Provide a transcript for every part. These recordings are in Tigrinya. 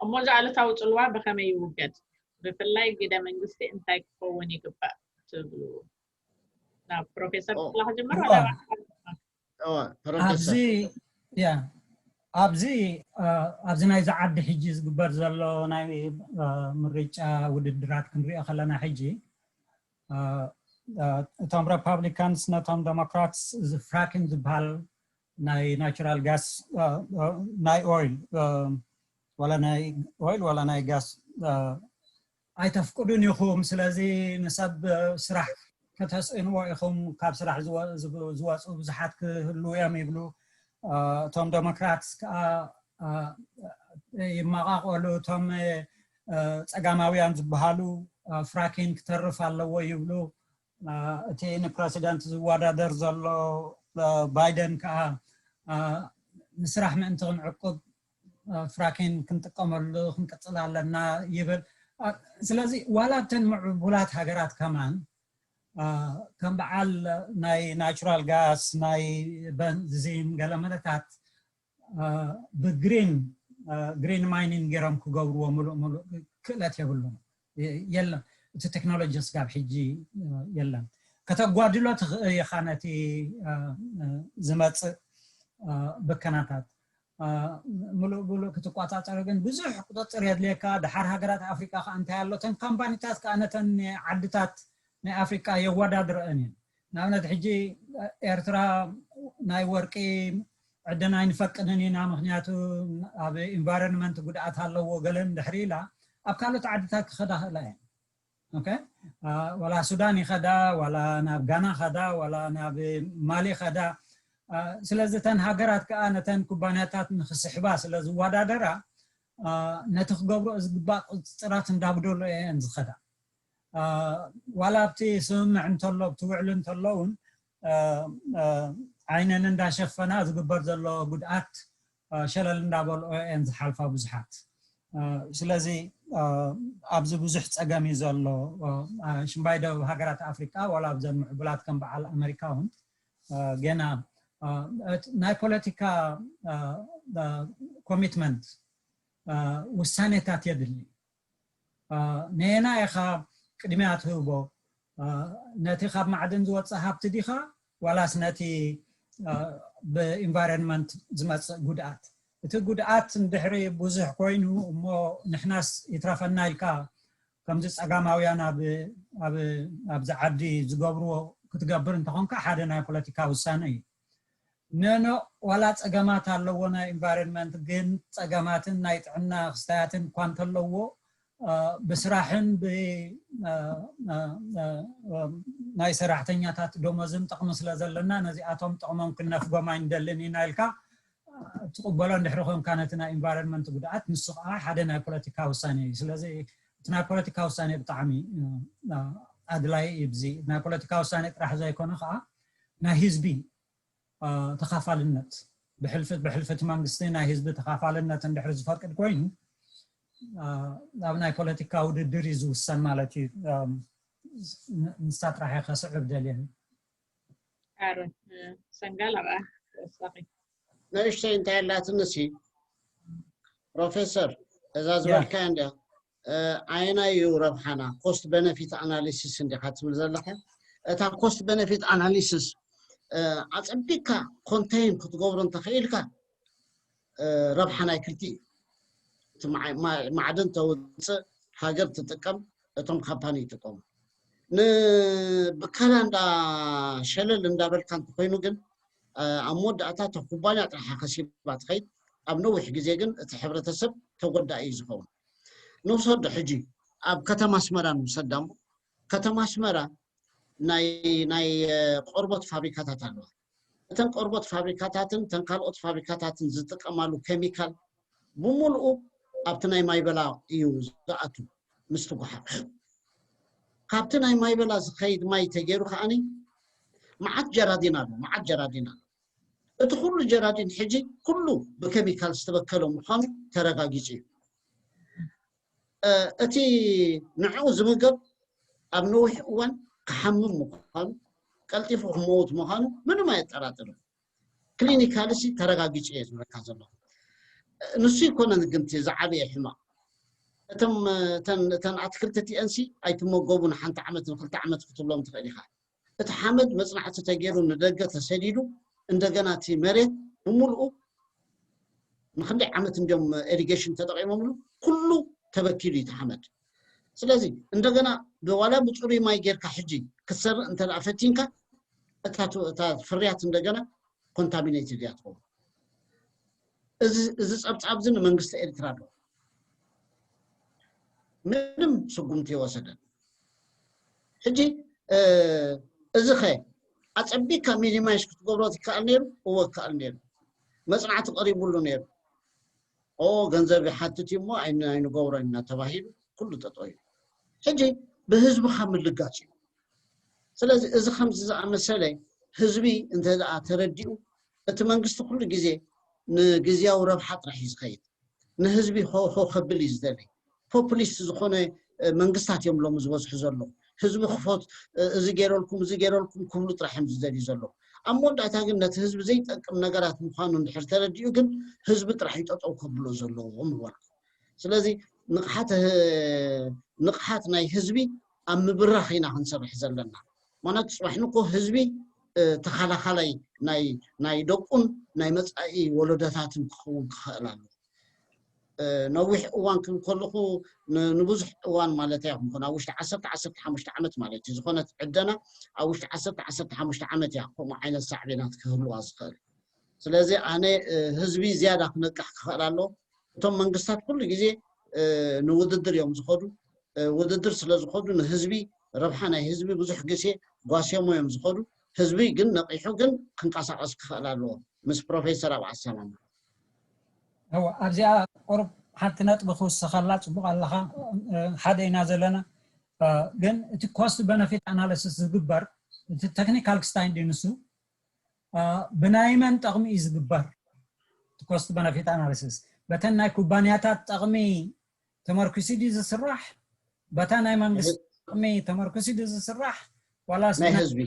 እሞ እዚ ኣሉታዊ ፅልዋ ብኸመይ ይውገድ? ብፍላይ ግደ መንግስቲ እንታይ ክኸውን ይግባእ ትብሉ? ናብ ፕሮፌሰር ክፍላ ክጅምር ኣብዚ ያ ኣብዚ ኣብዚ ናይዚ ዓዲ ሕጂ ዝግበር ዘሎ ናይ ምርጫ ውድድራት ክንሪኦ ከለና ሕጂ እቶም ሪፓብሊካንስ ነቶም ዴሞክራትስ እዚ ፍራኪንግ ዝበሃል ናይ ናቹራል ጋስ ናይ ኦይል ወላ ናይ ኦይል ወላ ናይ ጋስ ኣይተፍቅዱን ኢኹም። ስለዚ ንሰብ ስራሕ ከተስእንዎ ኢኹም፣ ካብ ስራሕ ዝወፁ ብዙሓት ክህልዉ እዮም ይብሉ። እቶም ዴሞክራትስ ከዓ ይመቃቀሉ። እቶም ፀጋማውያን ዝበሃሉ ፍራኪን ክተርፍ ኣለዎ ይብሉ። እቲ ንፕረሲደንት ዝወዳደር ዘሎ ባይደን ከዓ ንስራሕ ምእንቲ ክንዕቁብ ፍራኪን ክንጥቀመሉ ክንቅፅል ኣለና ይብል። ስለዚ ዋላ እተን ምዕቡላት ሃገራት ከማን ከም በዓል ናይ ናቹራል ጋስ ናይ በንዚን ገለመለታት ብግሪን ግሪን ማይኒንግ ገይሮም ክገብርዎ ሙሉእ ሙሉእ ክእለት የብሉም። የለን፣ እቲ ቴክኖሎጂ ስጋብ ሕጂ የለን። ከተጓድሎ ትኽእል ኢኻ ነቲ ዝመፅእ ብከናታት። ሙሉእ ሙሉእ ክትቋፃፀሮ ግን ብዙሕ ቁፅፅር የድልየካ። ድሓር ሃገራት ኣፍሪቃ ከዓ እንታይ ኣሎ፣ እተን ካምፓኒታት ከዓ ነተን ዓድታት ናይ ኣፍሪቃ የወዳድረአን እየን። ንኣብነት ሕጂ ኤርትራ ናይ ወርቂ ዕደና ኣይንፈቅድን ኢና፣ ምክንያቱ ኣብ ኢንቫይሮንመንት ጉድኣት ኣለዎ ገለን ድሕሪ ኢላ ኣብ ካልኦት ዓድታት ክኸዳ ክእላ እየን። ዋላ ሱዳን ይኸዳ፣ ዋላ ናብ ጋና ኸዳ፣ ዋላ ናብ ማሊ ኸዳ። ስለዚ እተን ሃገራት ከዓ ነተን ኩባንያታት ንክስሕባ ስለ ዝወዳደራ ነቲ ክገብሮ ዝግባእ ቁፅፅራት እንዳጉደሎ እየን ዝኸዳ። ዋላ ኣብቲ ስምምዕ እንተሎ ኣብቲ ውዕሊ እንተሎ እውን ዓይነን እንዳሸፈና ዝግበር ዘሎ ጉድኣት ሸለል እንዳበልኦ እየን ዝሓልፋ ብዙሓት። ስለዚ ኣብዚ ብዙሕ ፀገም እዩ ዘሎ። ሽምባይ ደቡብ ሃገራት ኣፍሪቃ ዋላ ኣብዘን ምዕቡላት ከም በዓል ኣመሪካ እውን ገና ናይ ፖለቲካ ኮሚትመንት ውሳኔታት የድሊ። ነየና ኢኻ ቅድሚያ ትህቦ? ነቲ ካብ ማዕድን ዝወፅእ ሃብቲ ዲኻ ዋላስ ነቲ ብኢንቫይሮንመንት ዝመፅእ ጉድኣት? እቲ ጉድኣት እንድሕሪ ብዙሕ ኮይኑ እሞ ንሕናስ ይትረፈና ኢልካ ከምዚ ፀጋማውያን ኣብዚ ዓዲ ዝገብርዎ ክትገብር እንተኾንካ ሓደ ናይ ፖለቲካ ውሳነ እዩ። ነኖ ዋላ ፀገማት ኣለዎ ናይ ኢንቫይሮንመንት፣ ግን ፀገማትን ናይ ጥዕና ክስታያትን እኳ እንተለዎ ብስራሕን ናይ ሰራሕተኛታት ደሞዝን ጥቕሚ ስለ ዘለና ነዚኣቶም ጥቕሞም ክነፍጎም ኣይንደልን ኢና ኢልካ ትቕበሎ እንድሕሪ ኮንካ ነቲ ናይ ኢንቫይሮንመንት ጉድኣት፣ ንሱ ከዓ ሓደ ናይ ፖለቲካ ውሳኔ እዩ። ስለዚ እቲ ናይ ፖለቲካ ውሳኔ ብጣዕሚ ኣድላይ እዩ። ብዚ ናይ ፖለቲካ ውሳኔ ጥራሕ ዘይኮነ ከዓ ናይ ህዝቢ ተኻፋልነት ብሕልፊ ብሕልፊ እቲ መንግስቲ ናይ ህዝቢ ተኻፋልነት እንድሕር ዝፈቅድ ኮይኑ ኣብ ናይ ፖለቲካ ውድድር እዩ ዝውሰን ማለት እዩ። ንሳ ጥራሕ እየ ከስዕብ ደልየ። ኣሮን ሰንጋል ኣብኣ ተወሳኺ ንእሽተይ እንታይ ኣላትኒ ሲ ፕሮፌሰር እዛ ዝበልካያ እንዲያ ኣየናይ እዩ ረብሓና? ኮስት ቤነፊት ኣናሊሲስ እንዲኻ ትብል ዘለኻ። እታ ኮስት ቤነፊት ኣናሊሲስ ኣፀቢቅካ ኮንቴይን ክትገብሮ እንተኽኢልካ ረብሓ ናይ ክልቲ እዩ። እቲ ማዕድን ተውፅእ ሃገር ትጥቀም፣ እቶም ካምፓኒ ይጥቀሙ። ንብካላ እንዳ ሸለል እንዳበልካ እንተኮይኑ ግን ኣብ መወዳእታ እታ ኩባንያ ጥራሓ ከሲባ ትኸይድ፣ ኣብ ነዊሕ ግዜ ግን እቲ ሕብረተሰብ ተጎዳኢ እዩ ዝኸውን። ንውሰዶ ሕጂ ኣብ ከተማ ኣስመራ ንውሰዳ እሞ ከተማ ኣስመራ ናይ ናይ ቆርቦት ፋብሪካታት ኣለዋ። እተን ቆርቦት ፋብሪካታትን እተን ካልኦት ፋብሪካታትን ዝጥቀማሉ ኬሚካል ብምልኡ ኣብቲ ናይ ማይበላ እዩ ዝኣቱ። ምስቲ ጓሓፍ ካብቲ ናይ ማይበላ ዝኸይድ ማይ ተገይሩ ከዓኒ መዓት ጀራዲን ኣሎ፣ መዓት ጀራዲን ኣሎ። እቲ ኩሉ ጀራዲን ሕጂ ኩሉ ብኬሚካል ዝተበከለ ምዃኑ ተረጋጊጹ እዩ። እቲ ንዕኡ ዝምገብ ኣብ ነዊሕ እዋን ክሓምም ምዃኑ፣ ቀልጢፉ ክመውት ምዃኑ ምንም ኣየጠራጥርን። ክሊኒካሊ ሲ ተረጋጊጹ እየ ዝብለካ ዘለኹ። ንሱ ይኮነን ግን እቲ ዝዓበየ ሕማቕ። እቶም እተን እተን ኣትክልቲ ቲኤንሲ ኣይትመገቡን፣ ሓንቲ ዓመት ንክልተ ዓመት ክትብሎም ትኽእል ኢኻ። እቲ ሓመድ መጽናዕቲ ተገይሩ ንደገ ተሰዲዱ፣ እንደገና እቲ መሬት ብምልኡ ንክንደይ ዓመት እንዲዮም ኢሪጌሽን ተጠቂሞምሉ፣ ኩሉ ተበኪሉ እዩ እቲ ሓመድ። ስለዚ እንደገና ብዋላ ብፅሩይ ማይ ጌርካ ሕጂ ክትሰርእ እንተ ደኣ ፈቲንካ፣ እታ ቱ- እታ ፍርያት እንደገና ኮንታሚኔትድ እያ ትኸውን። እዚ እዚ ጸብጻብ እዚ ንመንግስቲ ኤርትራ ኣሎ፣ ምንም ስጉምቲ የወሰደን። ሕጂ እዚ ኸ ኣጸቢካ ሚኒማይዝ ክትገብሮ ይከኣል ነይሩ? እወ ይከኣል ነይሩ። መጽናዕቲ ቀሪቡሉ ነይሩ። ኦ ገንዘብ ይሓትት እዩ እሞ ኣይን- ኣይንገብሮን ኢና ተባሂሉ ኩሉ ጠጠው ኢሉ። ሕጂ ብህዝብኻ ምልጋጽ እዩ። ስለዚ እዚ ከምዚ ዝኣመሰለ ህዝቢ እንተ ደኣ ተረዲኡ፣ እቲ መንግስቲ ኩሉ ግዜ ንግዝያዊ ረብሓ ጥራሕ እዩ ዝኸይድ። ንህዝቢ ሆ ሆ ከብል እዩ ዝደሊ። ፖፑሊስት ዝኾነ መንግስታት እዮም ሎሚ ዝበዝሑ ዘለዉ። ህዝቢ ክፎት፣ እዚ ገይረልኩም እዚ ገይረልኩም ክብሉ ጥራሕ እዮም ዝደልዩ ዘለዉ። ኣብ መወዳእታ ግን ነቲ ህዝቢ ዘይጠቅም ነገራት ምዃኑ እንድሕር ተረዲኡ ግን ህዝቢ ጥራሕ እዩ ጠጠው ከብሎ ዘለዎ ምበልኩ። ስለዚ ንቕሓት ንቕሓት ናይ ህዝቢ ኣብ ምብራኽ ኢና ክንሰርሕ ዘለና። ማለት ፅባሕ ንኮ ህዝቢ ተኸላኻላይ ናይ ናይ ደቁን ናይ መፃኢ ወለዶታትን ክኸውን ክኽእል ኣሎ። ነዊሕ እዋን ክብል ከለኹ ንብዙሕ እዋን ማለት እያ ክምኮን ኣብ ውሽጢ ዓሰርተ ዓሰርተ ሓሙሽተ ዓመት ማለት እዩ። ዝኾነት ዕደና ኣብ ውሽጢ ዓሰርተ ዓሰርተ ሓሙሽተ ዓመት እያ ከምኡ ዓይነት ሳዕቤናት ክህልዋ ዝኽእል። ስለዚ ኣነ ህዝቢ ዝያዳ ክነቅሕ ክኽእል ኣሎ። እቶም መንግስታት ኩሉ ግዜ ንውድድር እዮም ዝኸዱ። ውድድር ስለ ዝኸዱ ንህዝቢ ረብሓ ናይ ህዝቢ ብዙሕ ግዜ ጓስዮሞ እዮም ዝኸዱ። ህዝቢ ግን ነቂሑ ግን ክንቀሳቀስ ክኽእል ኣለዎ። ምስ ፕሮፌሰር ኣብ ኣሰማማ እወ ኣብዚኣ ቁሩብ ሓንቲ ነጥቢ ክውስኸላ። ፅቡቅ ኣለኻ። ሓደ ኢና ዘለና። ግን እቲ ኮስት በነፊት ኣናሊሲስ ዝግበር እቲ ቴክኒካል ክስታይ እንዲ ንሱ ብናይ መን ጠቕሚ እዩ ዝግበር? ኮስት በነፊት ኣናሊሲስ በተን ናይ ኩባንያታት ጠቕሚ ተመርኩሲ ድዩ ዝስራሕ? በታ ናይ መንግስቲ ጠቕሚ ተመርኩሲ ድዩ ዝስራሕ? ዋላስ ናይ ህዝቢ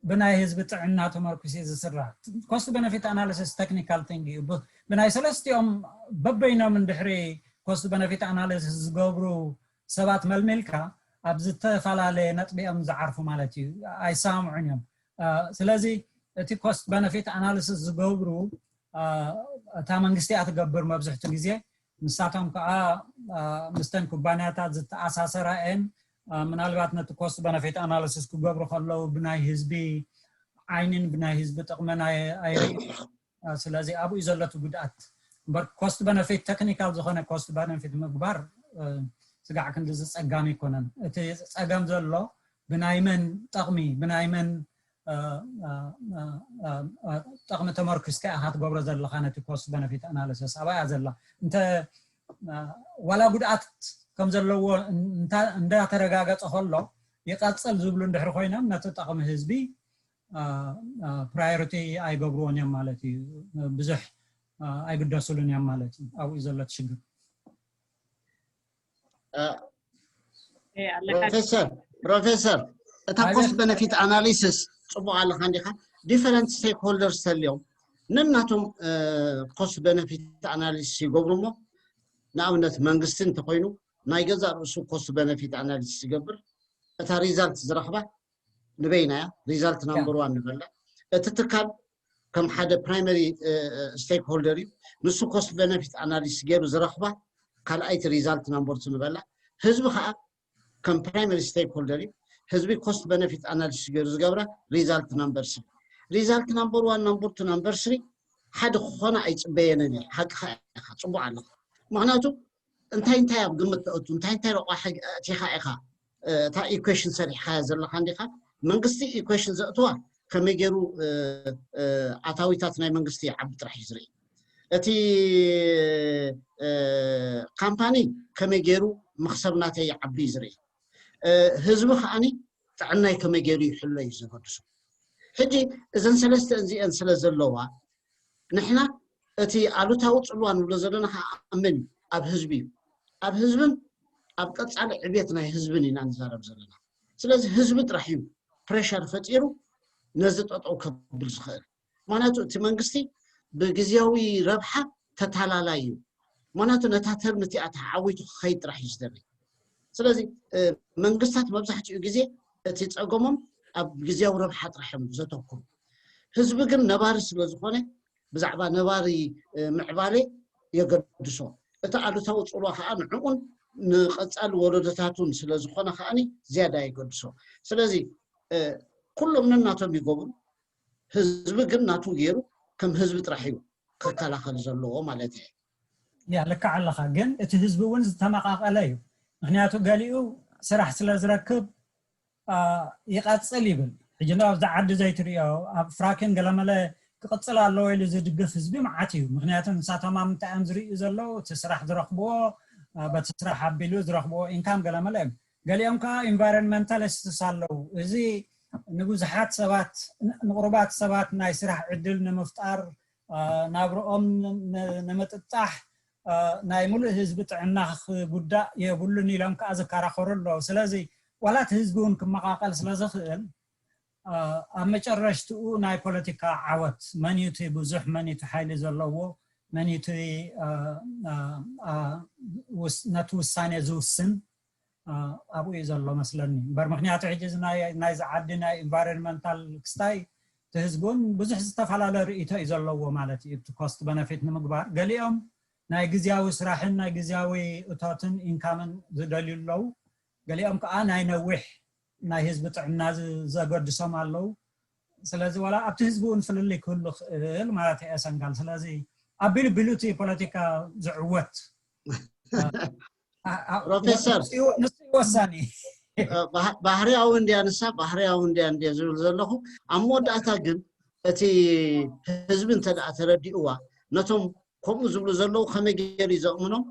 ብናይ ህዝቢ ጥዕና ተመርኩሲ ዝስራሕ? ኮስት በነፊት ኣናሊሲስ ቴክኒካል ቲንግ እዩ። ብናይ ሰለስቲኦም በበይኖም እንድሕሪ ኮስት በነፊት ኣናሊሲስ ዝገብሩ ሰባት መልሚልካ ኣብ ዝተፈላለየ ነጥቢ እዮም ዝዓርፉ ማለት እዩ። ኣይሰማምዑን እዮም። ስለዚ እቲ ኮስት በነፊት ኣናሊሲስ ዝገብሩ እታ መንግስቲ እያ ትገብር መብዝሕቱ ግዜ። ንሳቶም ከዓ ምስተን ኩባንያታት ዝተኣሳሰራ እየን። ምናልባት ነቲ ኮስት በነፊት ኣናሊሲስ ክገብሩ ከለዉ ብናይ ህዝቢ ዓይንን ብናይ ህዝቢ ጥቕምን ኣይርኢ። ስለዚ ኣብኡ እዩ ዘሎ እቲ ጉድኣት። እምበር ኮስት በነፊት ቴክኒካል ዝኾነ ኮስት በነፊት ምግባር ስጋዕ ክንዲ ዝፀጋም ኣይኮነን። እቲ ፀገም ዘሎ ብናይ መን ጠቕሚ ብናይ መን ጠቕሚ ተመርኩስካ ኢኻ ትገብሮ ዘለኻ ነቲ ኮስት በነፊት ኣናሊሲስ ኣባያ ዘላ እንተ ዋላ ጉድኣት ከም ዘለዎ እንዳተረጋገፀ ከሎ ይቐፅል ዝብሉ እንድሕር ኮይኖም ነቲ ጠቕሚ ህዝቢ ፕራዮሪቲ ኣይገብርዎን እዮም ማለት እዩ። ብዙሕ ኣይግደስሉን እዮም ማለት እዩ። ኣብኡ እዩ ዘሎ እቲ ሽግር። ፕሮፌሰር ፕሮፌሰር እታ ኮስት በነፊት ኣናሊሲስ ፅቡቅ ኣለካ እንዲካ። ዲፈረንት ስቴክሆልደርስ ተልዮም ነናቶም ኮስት በነፊት ኣናሊሲስ ይገብሩ እሞ ንኣብነት መንግስቲ እንተኮይኑ ናይ ገዛእ ርእሱ ኮስት በነፊት ኣናሊሲስ ይገብር። እታ ሪዛልት ዝረኽባ ንበይና እያ። ሪዛልት ናምበር ዋን ንበላ። እቲ ትካል ከም ሓደ ፕራይመሪ ስቴክሆልደር እዩ። ንሱ ኮስት በነፊት ኣናሊሲስ ገይሩ ዝረኽባ ካልኣይቲ ሪዛልት ናምበር ቱ ንበላ። ህዝቢ ከዓ ከም ፕራይመሪ ስቴክሆልደር እዩ። ህዝቢ ኮስት በነፊት ኣናሊሲስ ገይሩ ዝገብራ ሪዛልት ናምበር ስሪ። ሪዛልት ናምበር ዋን ናምበር ቱ ናምበር ስሪ ሓደ ክኾና ኣይፅበየንን እየ። ሓቅኻ ኢኻ፣ ፅቡቅ ኣለኻ። ምክንያቱ እንታይ እንታይ ኣብ ግምት ተእቱ እንታይ እንታይ ረቋ ኣእቲኻ ኢኻ እታ ኢኩዌሽን ሰሪሕካያ ዘለኻ እንዲኻ። መንግስቲ ኢኩዌሽን ዘእትዋ ከመይ ገይሩ ኣታዊታት ናይ መንግስቲ ይዓቢ ጥራሕ እዩ ዝርኢ። እቲ ካምፓኒ ከመይ ገይሩ መኽሰብ ናተይ ይዓቢ እዩ ዝርኢ። ህዝቢ ከዓኒ ጥዕናይ ከመይ ገይሩ ይሕሎ እዩ ዘገድሱ። ሕጂ እዘን ሰለስተ እዚአን ስለ ዘለዋ ንሕና እቲ ኣሉታዊ ፅልዋ ንብሎ ዘለና ከዓ ኣብ መን እዩ? ኣብ ህዝቢ እዩ። ኣብ ህዝብን ኣብ ቀፃሊ ዕቤት ናይ ህዝብን ኢና ንዛረብ ዘለና። ስለዚ ህዝቢ ጥራሕ እዩ ፕሬሸር ፈጢሩ ነዚ ጠጠው ከብል ዝኽእል። ምክንያቱ እቲ መንግስቲ ብግዜያዊ ረብሓ ተታላላይ እዩ። ምክንያቱ ነታ ተርም እቲኣ ተዓዊቱ ክኸይድ ጥራሕ እዩ ዝደሊ። ስለዚ መንግስታት መብዛሕትኡ ግዜ እቲ ፀገሞም ኣብ ግዜያዊ ረብሓ ጥራሕ እዮም ዘተኩሩ። ህዝቢ ግን ነባሪ ስለዝኾነ ብዛዕባ ነባሪ ምዕባለ የገድሶ። እቲ ኣሉታዊ ፅልዋ ከዓ ንዕኡን ንቐፃሊ ወለዶታቱን ስለዝኾነ ከዓ ዝያዳ የገድሶ። ስለዚ ኩሎም ነናቶም ይገብሩ፣ ህዝቢ ግን ናቱ ገይሩ ከም ህዝቢ ጥራሕ እዩ ክከላኸል ዘለዎ ማለት እዩ። ያ ልክዕ ኣለኻ። ግን እቲ ህዝቢ እውን ዝተመቃቀለ እዩ። ምክንያቱ ገሊኡ ስራሕ ስለ ዝረክብ ይቐፅል ይብል። ሕጂ ንኣብዛ ዓዲ ዘይትሪኦ ኣብ ፍራክን ገለመለ ክቕፅል ኣለዎ ኢሉ ዝድግፍ ህዝቢ መዓት እዩ። ምክንያቱ ንሳቶም ኣብ ምንታይ እዮም ዝርእዩ ዘለዉ? እቲ ስራሕ ዝረኽብዎ በቲ ስራሕ ኣቢሉ ዝረኽብዎ ኢንካም ገለመለ እዮም። ገሊኦም ከዓ ኢንቫይሮንመንታሊስትስ ኣለዉ። እዚ ንብዙሓት ሰባት ንቁሩባት ሰባት ናይ ስራሕ ዕድል ንምፍጣር ናብርኦም ንምጥጣሕ ናይ ሙሉእ ህዝቢ ጥዕና ክጉዳእ የብሉን ኢሎም ከዓ ዝከራኸሩ ኣለዉ። ስለዚ ዋላ እቲ ህዝቢ እውን ክመቃቀል ስለዝኽእል ኣብ መጨረሽትኡ ናይ ፖለቲካ ዓወት መን እዩ እቲ ብዙሕ መን እዩ እቲ ሓይሊ ዘለዎ መን እዩ እቲ ነቲ ውሳኔ ዝውስን ኣብኡ እዩ ዘሎ መስለኒ እምበር ምክንያቱ ሕጂ ናይዚ ዓዲ ናይ ኢንቫይሮንመንታል ክስታይ እቲ ህዝቢ እውን ብዙሕ ዝተፈላለ ርእይቶ እዩ ዘለዎ ማለት እዩ እቲ ኮስት በነፊት ንምግባር ገሊኦም ናይ ግዜያዊ ስራሕን ናይ ግዜያዊ እቶትን ኢንካምን ዝደልዩ ኣለዉ ገሊኦም ከዓ ናይ ነዊሕ ናይ ህዝቢ ጥዕና ዘገድሶም ኣለዉ ስለዚ ዋላ ኣብቲ ህዝቢ እውን ፍልልይ ክህሉ ክእል ማለት እየ ሰንጋል ስለዚ ኣቢሉ ቢሉ እቲ ፖለቲካ ዝዕወት ፕሮፌሰር ንሱ ይወሳኒ ባህርያዊ እንድያ ንሳ ባህርያዊ እንድያ እንድየ ዝብል ዘለኹ ኣብ መወዳእታ ግን እቲ ህዝቢ እንተ ደኣ ተረዲእዋ ነቶም ከምኡ ዝብሉ ዘለዉ ከመይ ገይሩ እዩ ዘእምኖም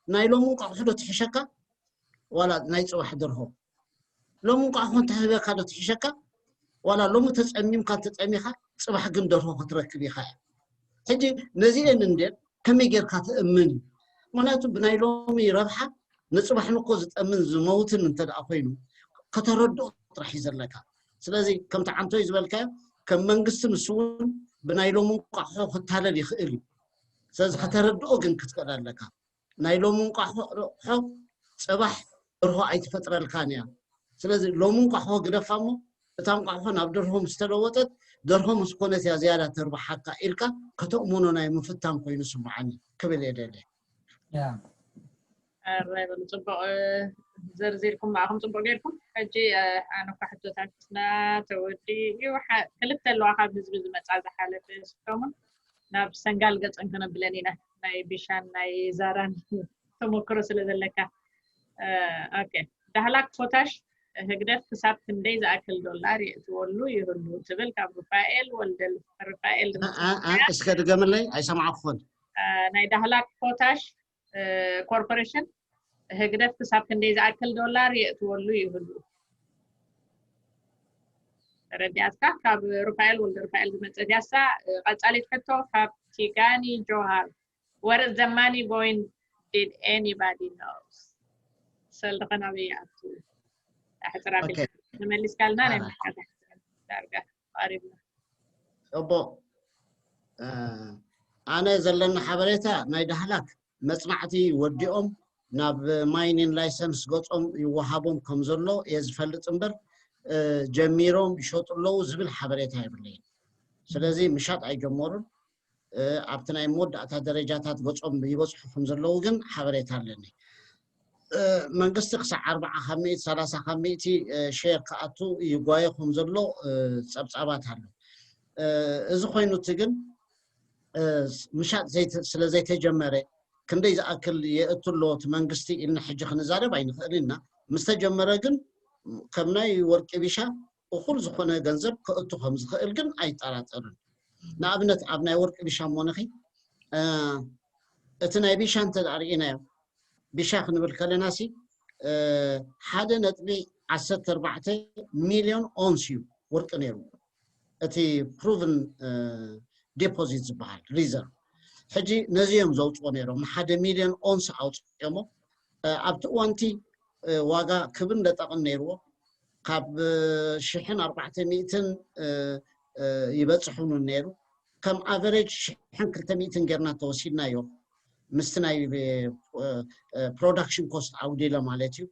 ናይ ሎሚ እንቋቑሑ ዶ ትሕሸካ ዋላ ናይ ፅባሕ ደርሆ ሎሚ እንቋቑሑ እንተህበካ ዶ ትሕሸካ ዋላ ሎሚ ተፀሚምካ እንተፀሚኻ ፅባሕ ግን ደርሆ ክትረክብ ኢኻ እያ ሕጂ ነዚኤን እንዴት ከመይ ጌርካ ተእምን እዩ ምክንያቱ ብናይ ሎሚ ረብሓ ንፅባሕ ንኮ ዝጠምን ዝመውትን እንተ ደኣ ኮይኑ ከተረድኦ ጥራሕ እዩ ዘለካ ስለዚ ከምቲ ዓንቶይ ዝበልካዮ ከም መንግስቲ ንሱ እውን ብናይ ሎሚ እንቋቑሖ ክታለል ይኽእል እዩ ስለዚ ከተረድኦ ግን ክትክእል ኣለካ ናይ ሎሚ እንቋቑሖ ፅባሕ ደርሆ ኣይትፈጥረልካን እያ ስለዚ ሎሚ እንቋቑሖ ግደፋ እሞ እታ እንቋቑሖ ናብ ደርሆ ምስ ተለወጠት ደርሆ ምስ ኮነት እያ ዝያዳ ተርባሓካ ኢልካ ከተእምኖ ናይ ምፍታን ኮይኑ ስምዓኒ ክብል እየ ደልየ ኣራይ በሉ ፅቡቅ ዘርዚርኩም ማእኹም ፅቡቅ ጌርኩም ሕጂ ኣነ እኳ ሕቶታትና ተወዲኡ ክልተ ኣለዋ ካብ ህዝቢ ዝመፃ ዝሓለፈ ሰሙን ናብ ሰንጋል ገፀን ከነብለን ኢና ናይ ቢሻን ናይ ዛራን ተሞክሮ ስለ ዘለካ ኦኬ ዳህላክ ፖታሽ ህግደፍ ክሳብ ክንደይ ዝኣክል ዶላር የእትወሉ ይህሉ ትብል ካብ ሩፋኤል ወልደ ሩፋኤል እስከ ድገምለይ ኣይሰማዕኩን ናይ ዳህላክ ፖታሽ ኮርፖሬሽን ህግደፍ ክሳብ ክንደይ ዝኣክል ዶላር የእትወሉ ይህሉ ተረዲኣትካ ካብ ሩፋኤል ወልደ ሩፋኤል ዝመፀ ዲያሳ ቀፃሊት ሕቶ ካብ ቲጋኒ ጆሃር Where is the money going? Did anybody knows? ሰልዲ ከናበይ ይኣቱ ኣሕፅር ኣቢል ንመሊስካልና ናይ መሓት ዳርጋ ቀሪብና ፅቡቅ ኣነ ዘለኒ ሓበሬታ ናይ ዳህላክ መፅናዕቲ ወዲኦም ናብ ማይኒን ላይሰንስ ገፆም ይወሃቦም ከም ዘሎ እየ ዝፈልጥ እምበር ጀሚሮም ይሸጡ ኣለዉ ዝብል ሓበሬታ የብለይን ስለዚ ምሻጥ ኣይጀመሩን ኣብቲ ናይ መወዳእታ ደረጃታት ገፆም ይበፅሑ ከም ዘለዉ ግን ሓበሬታ ኣለኒ መንግስቲ ክሳዕ ኣርባዓ ካብ ሚእቲ ሰላሳ ካብ ሚእቲ ሼር ክኣቱ ይጓየ ከም ዘሎ ፀብፃባት ኣሎ እዚ ኮይኑ እቲ ግን ምሻጥ ስለ ዘይተጀመረ ክንደይ ዝኣክል የእቱ ኣሎ እቲ መንግስቲ ኢልና ሕጂ ክንዛረብ ኣይንኽእል ኢና ምስ ተጀመረ ግን ከም ናይ ወርቂ ቢሻ እኹል ዝኾነ ገንዘብ ከእቱ ከም ዝኽእል ግን ኣይጠራጠርን ንኣብነት ኣብ ናይ ወርቂ ቢሻ እሞ ንኺ እቲ ናይ ቢሻ እንተ ርኢናዮ ቢሻ ክንብል ከለና ሲ ሓደ ነጥቢ ዓሰርተ ኣርባዕተ ሚልዮን ኦንስ እዩ ወርቂ ነይሩ እቲ ፕሩቭን ዲፖዚት ዝበሃል ሪዘርቭ ሕጂ ነዚ እዮም ዘውፅኦ ነይሮም ንሓደ ሚልዮን ኦንስ ኣውፅኦሞ ኣብቲ እዋንቲ ዋጋ ክብን ለጠቕን ነይርዎ ካብ ሽሕን ኣርባዕተ ሚእትን ይበፅሑን ነይሩ ከም ኣቨሬጅ ሽሕን ክልተ ሚእትን ጌርና ተወሲድናዮ ምስቲ ናይ production cost ዓውዲለ ማለት እዩ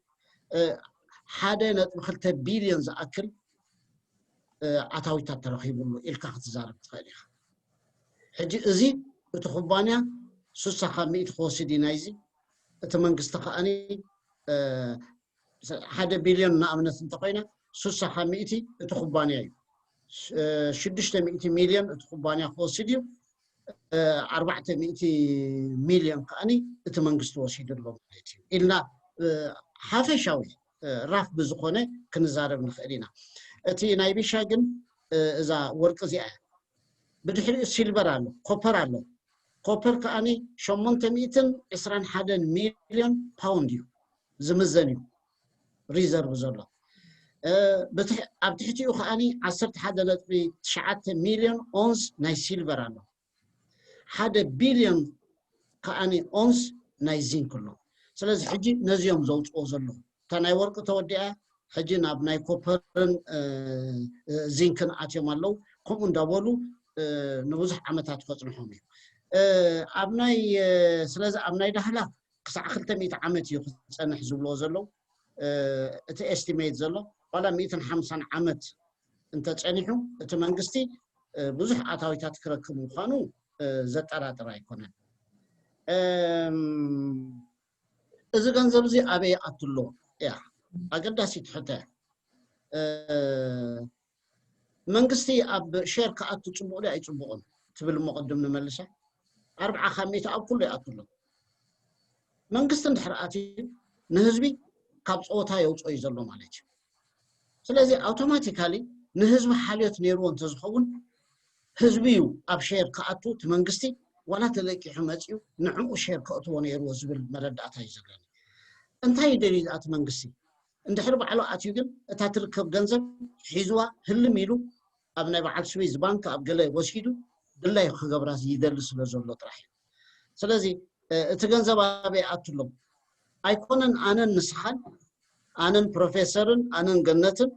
ሓደ ነጥቢ ክልተ ቢልዮን ዝኣክል ኣታዊታት ተረኺቡሉ ኢልካ ክትዛረብ ትኽእል ኢኻ። ሕጂ እዚ እቲ ኩባንያ ሱሳ ካብ ሚእቲ ክወስድ እዩ ናይዚ። እቲ መንግስቲ ከዓኒ ሓደ ቢልዮን ንኣብነት እንተኮይና ሱሳ ካብ ሚእቲ እቲ ኩባንያ እዩ። ሽዱሽተ ሚእቲ ሚልዮን እቲ ኩባንያ ክወስድ እዩ። ኣርባዕተ ሚእቲ ሚልዮን ከዓኒ እቲ መንግስቲ ወሲዱ ኣሎ ማለት እዩ ኢልና ሓፈሻዊ ራፍ ብዝኾነ ክንዛረብ ንኽእል ኢና። እቲ ናይ ቢሻ ግን እዛ ወርቂ እዚኣ እያ። ብድሕሪኡ ሲልቨር ኣሎ፣ ኮፐር ኣሎ። ኮፐር ከዓኒ ሸሞንተ ሚእትን ዕስራን ሓደን ሚልዮን ፓውንድ እዩ ዝምዘን እዩ ሪዘርቭ ዘሎ። ኣብ ትሕቲኡ ከዓኒ ዓሰርተ ሓደ ነጥቢ ትሽዓተ ሚልዮን ኦንስ ናይ ሲልቨር ኣሎ። ሓደ ቢልዮን ከዓኒ ኦንስ ናይ ዚንክ ኣሎ። ስለዚ ሕጂ ነዚኦም ዘውፅኦ ዘለዉ እታ ናይ ወርቂ ተወዲኣ ሕጂ ናብ ናይ ኮፐርን ዚንክን ኣትዮም ኣለዉ። ከምኡ እንዳበሉ ንብዙሕ ዓመታት ከፅንሖም እዩ። ኣብ ናይ ስለዚ ኣብ ናይ ዳህላክ ክሳዕ ክልተ ሚእቲ ዓመት እዩ ክፀንሕ ዝብልዎ ዘለዉ። እቲ ኤስቲሜት ዘሎ ዋላ ሚእትን ሓምሳን ዓመት እንተፀኒሑ እቲ መንግስቲ ብዙሕ ኣታዊታት ክረክብ ምዃኑ ዘጠራጥር ኣይኮነን። እዚ ገንዘብ እዚ ኣበይ ይኣቱ ኣሎ እያ ኣገዳሲት ሕቶ እያ። መንግስቲ ኣብ ሼር ክኣቱ ፅቡቕ ድዩ ኣይፅቡቕን ትብል እሞ ቅድም ንመልሳ። ኣርብዓ ካብ ሚእቲ ኣብ ኩሉ ይኣቱ ኣሎ። መንግስቲ እንድሕር ኣትዩ ንህዝቢ ካብ ፀወታ የውፅኦ እዩ ዘሎ ማለት እዩ። ስለዚ ኣውቶማቲካሊ ንህዝቢ ሓልዮት ነይርዎ እንተዝኸውን ህዝቢ እዩ ኣብ ሼር ክኣቱ እቲ መንግስቲ ዋላ ተለቂሑ መፅኡ ንዕኡ ሼር ከእትዎ ነይርዎ ዝብል መረዳእታ እዩ ዘለኒ። እንታይ ይደልዩ እቲ መንግስቲ? እንድሕር ባዕሉ ኣትዩ ግን እታ ትርከብ ገንዘብ ሒዝዋ ህልም ኢሉ ኣብ ናይ በዓል ስዊዝ ባንክ ኣብ ገለ ወሲዱ ድላዩ ክገብራ ይደሊ ስለ ዘሎ ጥራሕ እዩ። ስለዚ እቲ ገንዘብ ኣበይ ኣትሎም ኣይኮነን ኣነን ንስኻን ኣነን ፕሮፌሰርን ኣነን ገነትን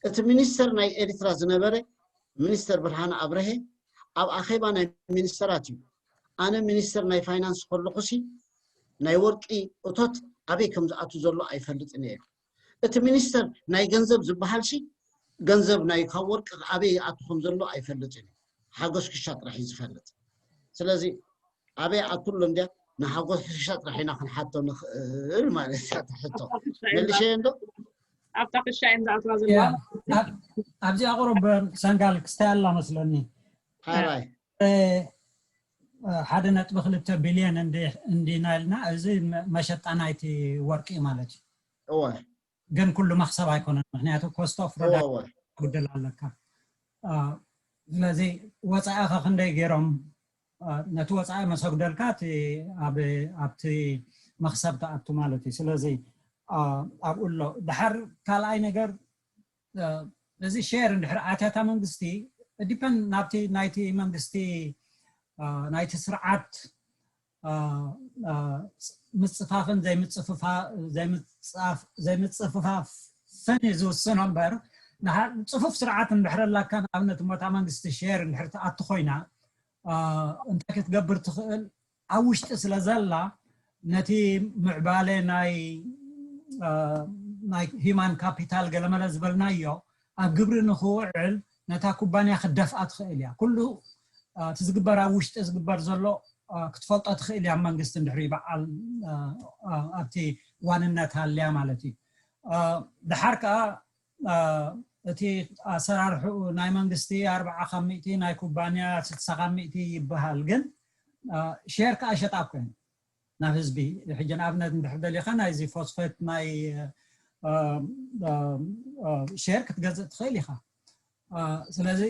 እቲ ሚኒስተር ናይ ኤሪትራ ዝነበረ ሚኒስተር ብርሃነ ኣብረሄ ኣብ ኣኼባ ናይ ሚኒስተራት እዩ ኣነ ሚኒስተር ናይ ፋይናንስ ከለኹሲ ናይ ወርቂ እቶት ኣበይ ከም ዝኣቱ ዘሎ ኣይፈልጥን እየ። እቲ ሚኒስተር ናይ ገንዘብ ዝበሃል ሲ ገንዘብ ናይ ካብ ወርቂ ኣበይ ይኣቱ ከም ዘሎ ኣይፈልጥን እዩ። ሓጎስ ክሻ ጥራሕ እዩ ዝፈልጥ። ስለዚ ኣበይ ኣቱ ኣሎ እንድያ ንሓጎስ ክሻ ጥራሕ ኢና ክንሓቶ ንኽእል ማለት እያ ትሕቶ። መልሸ እንዶ ኣብታ ክሻ እዮም ዝኣትዋ ዘለዋ። ኣብዚኣ ቁሩብ ሰንጋል ክስታይ ኣላ መስለኒ። ሓራይ ሓደ ነጥቢ ክልተ ቢልዮን እንዲና ኢልና እዚ መሸጣ ናይቲ ወርቂ ማለት እዩ። እወ ግን ኩሉ መክሰብ ኣይኮነን፣ ምክንያቱ ኮስት ኦፍ እወ እወ ጉድል ኣለካ። ስለዚ ወፃኢኻ ክንደይ ገይሮም ነቲ ወፃኢ መሰጉደልካ ኣብቲ መክሰብ ትኣቱ ማለት እዩ። ስለዚ ኣብኡ ኣሎ። ድሓር ካልኣይ ነገር እዚ ሼር እንድሕር ኣትያታ መንግስቲ ዲፐንድ ናብቲ ናይቲ መንግስቲ ናይቲ ስርዓት ምፅፋፍን ዘይምፅፍፋፍን እዩ ዝውስኖ እምበር፣ ፅፉፍ ስርዓት እንድሕር ኣላካ፣ ንኣብነት እሞታ መንግስቲ ሼር እንድሕር ትኣቱ ኮይና እንታይ ክትገብር ትኽእል ኣብ ውሽጢ ስለ ዘላ ነቲ ምዕባለ ናይ ናይ ሂማን ካፒታል ገለመለ ዝበልናዮ ኣብ ግብሪ ንክውዕል ነታ ኩባንያ ክትደፍኣ ትኽእል እያ። ኩሉ እቲ ዝግበር ኣብ ውሽጢ ዝግበር ዘሎ ክትፈልጦ ትኽእል እያ። መንግስቲ እንድሕሪ በዓል ኣብቲ ዋንነት ሃልያ ማለት እዩ። ድሓር ከዓ እቲ ኣሰራርሕኡ ናይ መንግስቲ ኣርብዓ ካብ ሚእቲ ናይ ኩባንያ ስድሳ ካብ ሚእቲ ይበሃል። ግን ሼር ከዓ ሸጣ እኮ እየን ናብ ህዝቢ። ሕጂ ንኣብነት እንድሕር ደሊኻ ናይዚ ፎስፌት ናይ ሼር ክትገዝእ ትኽእል ኢኻ። ስለዚ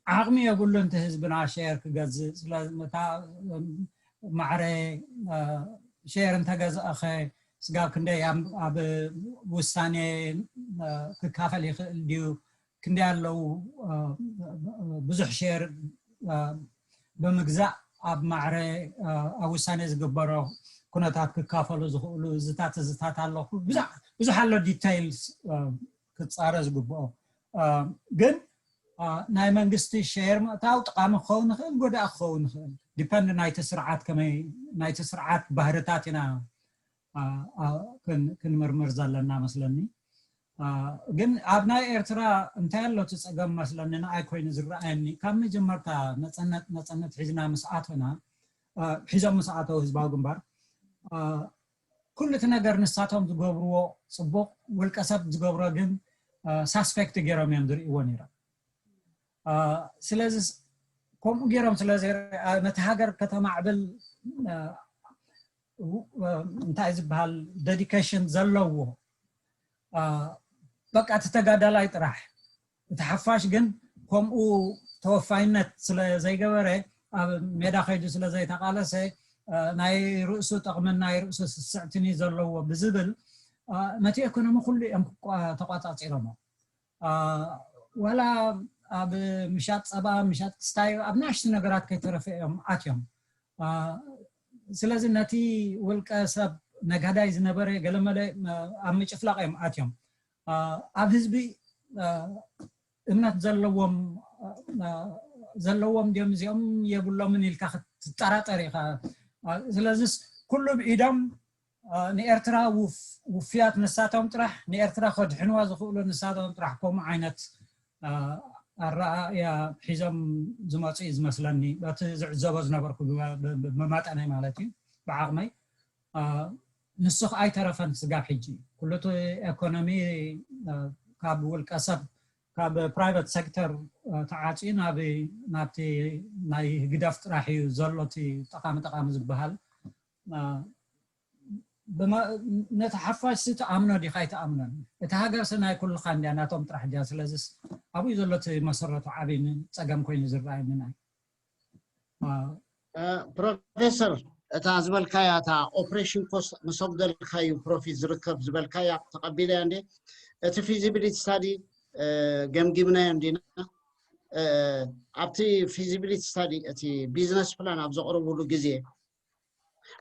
ዓቕሚ የብሉ እቲ ህዝብና ሼር ክገዝእ። ስለታ ማዕረ ሼር እንተገዝአኸ ስጋብ ክንደይ ኣብ ውሳኔ ክካፈል ይኽእል ድዩ? ክንደይ ኣለዉ ብዙሕ ሼር ብምግዛእ ኣብ ማዕረ ኣብ ውሳኔ ዝግበሮ ኩነታት ክካፈሉ ዝኽእሉ እዚታት እዚታት ኣሎ። ብዙሕ ኣሎ ዲቴይልስ ክፃረ ዝግብኦ። ግን ናይ መንግስቲ ሸር ምእታው ጠቃሚ ክኸውን ይኽእል፣ ጎዳኢ ክኸውን ይኽእል። ዲፐንድ ናይቲ ስርዓት ከመይ ናይቲ ስርዓት ባህርታት ኢና ክንምርምር ዘለና መስለኒ። ግን ኣብ ናይ ኤርትራ እንታይ ኣሎ እቲ ጸገም መስለኒ፣ ንኣይ ኮይኑ ዝረኣየኒ፣ ካብ መጀመርታ ነጸነት ነጸነት ሒዝና ምስ ኣተና ሒዞም ምስ ኣተው ህዝባዊ ግንባር ኩሉ እቲ ነገር ንሳቶም ዝገብርዎ ጽቡቕ፣ ውልቀ ሰብ ዝገብሮ ግን ሳስፔክት ገይሮም እዮም ዝርእይዎ ነይሮም። ስለዚ ከምኡ ገይሮም ስለ ነቲ ሃገር ከተማዕብል እንታይ ዝበሃል ደዲኬሽን ዘለዎ በቃ እቲ ተጋዳላይ ጥራሕ። እቲ ሓፋሽ ግን ከምኡ ተወፋይነት ስለ ዘይገበረ፣ ኣብ ሜዳ ከይዱ ስለ ዘይተቃለሰ፣ ናይ ርእሱ ጥቕምን ናይ ርእሱ ስስዕትን እዩ ዘለዎ ብዝብል ነቲ ኤኮኖሚ ኩሉ እዮም ተቋጻጺሮሞ። ዋላ ኣብ ምሻጥ ጸባ፣ ምሻጥ ክስታይ፣ ኣብ ናሽቲ ነገራት ከይተረፈ እዮም ኣትዮም። ስለዚ ነቲ ውልቀ ሰብ ነጋዳይ ዝነበረ ገለመለ ኣብ ምጭፍላቕ እዮም ኣትዮም። ኣብ ህዝቢ እምነት ዘለዎም ዘለዎም ድዮም እዚኦም የብሎምን ኢልካ ክትጠራጠር ኢኻ። ስለዚስ ኩሉ ብኢዶም ንኤርትራ ውፍያት ንሳቶም ጥራሕ፣ ንኤርትራ ከድሕንዋ ዝኽእሉ ንሳቶም ጥራሕ ከምኡ ዓይነት ኣረኣእያ ሒዞም ዝመፁ እዩ ዝመስለኒ፣ በቲ ዝዕዘቦ ዝነበርኩ ብመጠነይ ማለት እዩ፣ ብዓቕመይ። ንሱ ከዓ ኣይተረፈን ስጋብ ሕጂ። ኩሉ እቲ ኤኮኖሚ ካብ ውልቀ ሰብ፣ ካብ ፕራይቨት ሴክተር ተዓፅዩ ናብቲ ናይ ህግደፍ ጥራሕ እዩ ዘሎ፣ እቲ ጠቃሚ ጠቃሚ ዝበሃል። ነቲ ሓፋሽ ትኣምኖ ዲኻ ኣይትኣምኖን? እቲ ሃገር ሲ ናይ ኩልኻ እንድያ፣ ናቶም ጥራሕ ድያ? ስለዚስ ኣብኡ ዘሎ እቲ መሰረቱ ዓብይ ጸገም ኮይኑ ዝረኣየኒ ናይ ፕሮፌሰር፣ እታ ዝበልካያ እታ ኦፕሬሽን ኮስት ምስ ኣጉደልካዩ ፕሮፊት ዝርከብ ዝበልካያ ተቐቢለያ እንዴ? እቲ ፊዚቢሊቲ ስታዲ ገምጊምናዮ እንዲና? ኣብቲ ፊዚቢሊቲ ስታዲ እቲ ቢዝነስ ፕላን ኣብ ዘቕርብሉ ግዜ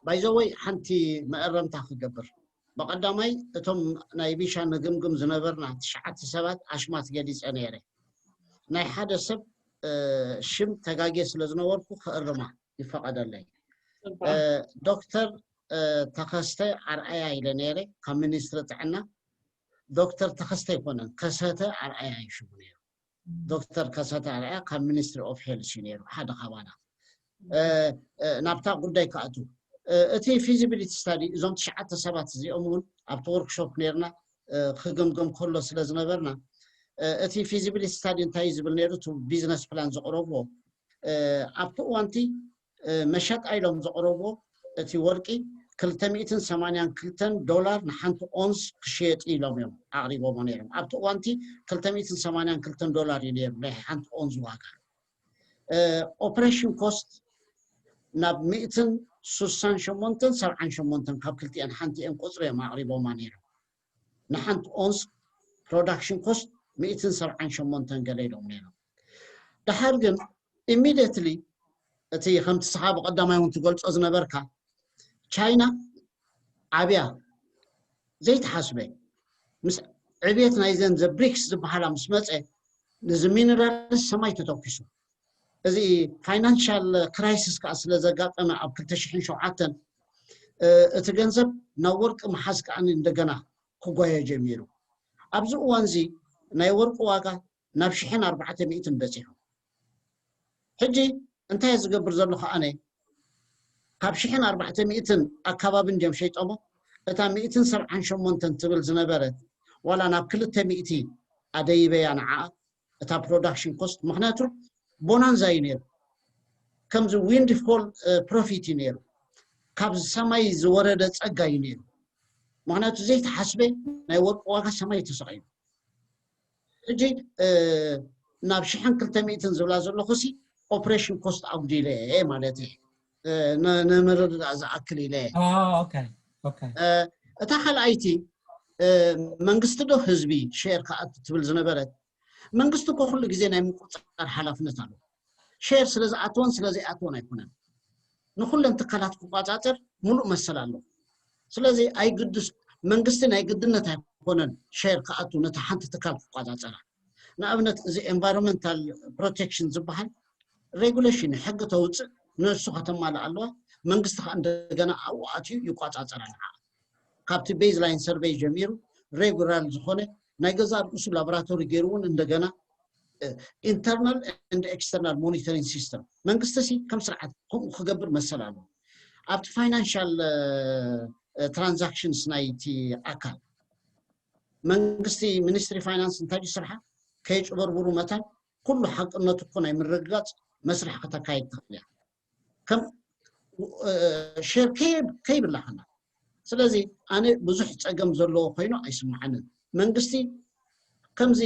ባይዘወይ ሓንቲ መእረምታ ክገብር። ብቐዳማይ እቶም ናይ ቢሻ ንግምግም ዝነበርና ትሽዓተ ሰባት ኣሽማት ገሊፀ ነይረ። ናይ ሓደ ሰብ ሽም ተጋጌ ስለ ዝነበርኩ ክእርማ ይፈቐደለይ። ዶክተር ተኸስተ ኣርኣያ ኢለ ነይረ ካብ ሚኒስትሪ ጥዕና። ዶክተር ተኸስተ ኣይኮነን፣ ከሰተ ኣርኣያ እዩ ሽሙ ነይሩ። ዶክተር ከሰተ ኣርኣያ ካብ ሚኒስትሪ ኦፍ ሄልስ እዩ ነይሩ፣ ሓደ ካባና። ናብታ ጉዳይ ክኣቱ፣ እቲ ፊዚቢሊቲ ስታዲ እዞም ትሽዓተ ሰባት እዚኦም እውን ኣብቲ ወርክሾፕ ነይርና፣ ክግምግም ከሎ ስለ ዝነበርና፣ እቲ ፊዚቢሊቲ ስታዲ እንታይ እዩ ዝብል ነይሩ? እቲ ቢዝነስ ፕላን ዘቕረብዎ ኣብቲ እዋንቲ መሸጣ ኢሎም ዘቕረብዎ እቲ ወርቂ ክልተ ሚእትን ሰማንያን ክልተን ዶላር ንሓንቲ ኦንስ ክሽየጥ ኢሎም እዮም ኣቕሪቦሞ ነይሮም። ኣብቲ እዋንቲ ክልተ ሚእትን ሰማንያን ክልተን ዶላር እዩ ነይሩ ናይ ሓንቲ ኦንስ ዋጋ። ኦፕሬሽን ኮስት ናብ ሚእትን ስሳን ሸሞንተን ሰብዓን ሸሞንተን ካብ ክልቲአን ሓንቲ እየን ቁፅሪ እዮም ኣቕሪቦማ ነይሮም። ንሓንቲ ኦንስ ፕሮዳክሽን ኮስት ሚእትን ሰብዓን ሸሞንተን ገለ ኢሎም ነይሮም። ደሓር ግን ኢሚድየትሊ እቲ ከምቲ ስኻ ብቐዳማይ እውን ትገልጾ ዝነበርካ ቻይና ዓብያ ዘይተሓስበ ምስ ዕብየት ናይዘን ዘ ብሪክስ ዝበሃላ ምስ መፀ ነዚ ሚነራልስ ሰማይ ተተኩሱ። እዚ ፋይናንሻል ክራይሲስ ከዓ ስለ ዘጋጠመ ኣብ ክልተ ሽሕን ሸውዓተን እቲ ገንዘብ ናብ ወርቂ ምሓዝ ከዓ እንደገና ክጓየ ጀሚሩ። ኣብዚ እዋን እዚ ናይ ወርቂ ዋጋ ናብ ሽሕን ኣርባዕተ ሚእትን በፂሑ። ሕጂ እንታይ ዝገብር ዘሎ ከዓነ ካብ ሽሕን ኣርባዕተ ሚእትን ኣካባቢ እንዲዮም ሸይጦሞ። እታ ሚእትን ሰብዓን ሸሞንተን ትብል ዝነበረት ዋላ ናብ ክልተ ሚእቲ ኣደይበያ ንዓ እታ ፕሮዳክሽን ኮስት። ምክንያቱ ቦናንዛ እዩ ነይሩ፣ ከምዚ ዊንድፎል ፕሮፊት እዩ ነይሩ፣ ካብ ሰማይ ዝወረደ ፀጋ እዩ ነይሩ። ምክንያቱ ዘይተሓስበ ናይ ወርቂ ዋጋ ሰማይ ተሰቂሉ። ሕጂ ናብ ሽሕን ክልተ ሚእትን ዝብላ ዘለኹ ሲ ኦፕሬሽን ኮስት ኣጉዲለ ማለት እዩ። ንምርድዳእ ዝኣክል ኢለ እታ ካልኣይቲ መንግስቲ ዶ ህዝቢ ሼር ከኣቱ ትብል ዝነበረት፣ መንግስቲ እኮ ኩሉ ግዜ ናይ ምቁፅፃር ሓላፍነት ኣሎ። ሼር ስለ ዝኣተወን ስለ ዘይኣተወን ኣይኮነን፣ ንኩለን ትካላት ክቋፃፀር ሙሉእ መሰል ኣሎ። ስለዚ ኣይግድስ መንግስቲ ናይ ግድነት ኣይኮነን ሼር ክኣቱ ነታ ሓንቲ ትካል ክቋፃፀራ። ንኣብነት እዚ environmental protection ዝበሃል regulation ሕጊ ተውፅእ፣ ንሱ ከተማልእ ኣለዋ። መንግስቲ ከዓ እንደገና ኣብኡ ኣትዩ ይቆፃፀራ ንዓ። ካብቲ baseline survey ጀሚሩ regular ዝኾነ ናይ ገዛ ርእሱ ላቦራቶሪ ገይሩ እውን እንደገና internal and external monitoring system መንግስቲ ሲ ከም ስርዓት ከምኡ ክገብር መሰል ኣለዎ። ኣብቲ financial transactions ናይቲ ኣካል መንግስቲ ሚኒስትሪ ፋይናንስ እንታይ ስርሓ ከይጭበርብሩ መታን ኩሉ ሓቅነቱ እኮ ናይ ምርግጋፅ መስርሕ ከተካይድ ትኽእል እያ። ከም share ከይብላኸና። ስለዚ ኣነ ብዙሕ ፀገም ዘለዎ ኮይኑ ኣይስምዓንን። መንግስቲ ከምዚ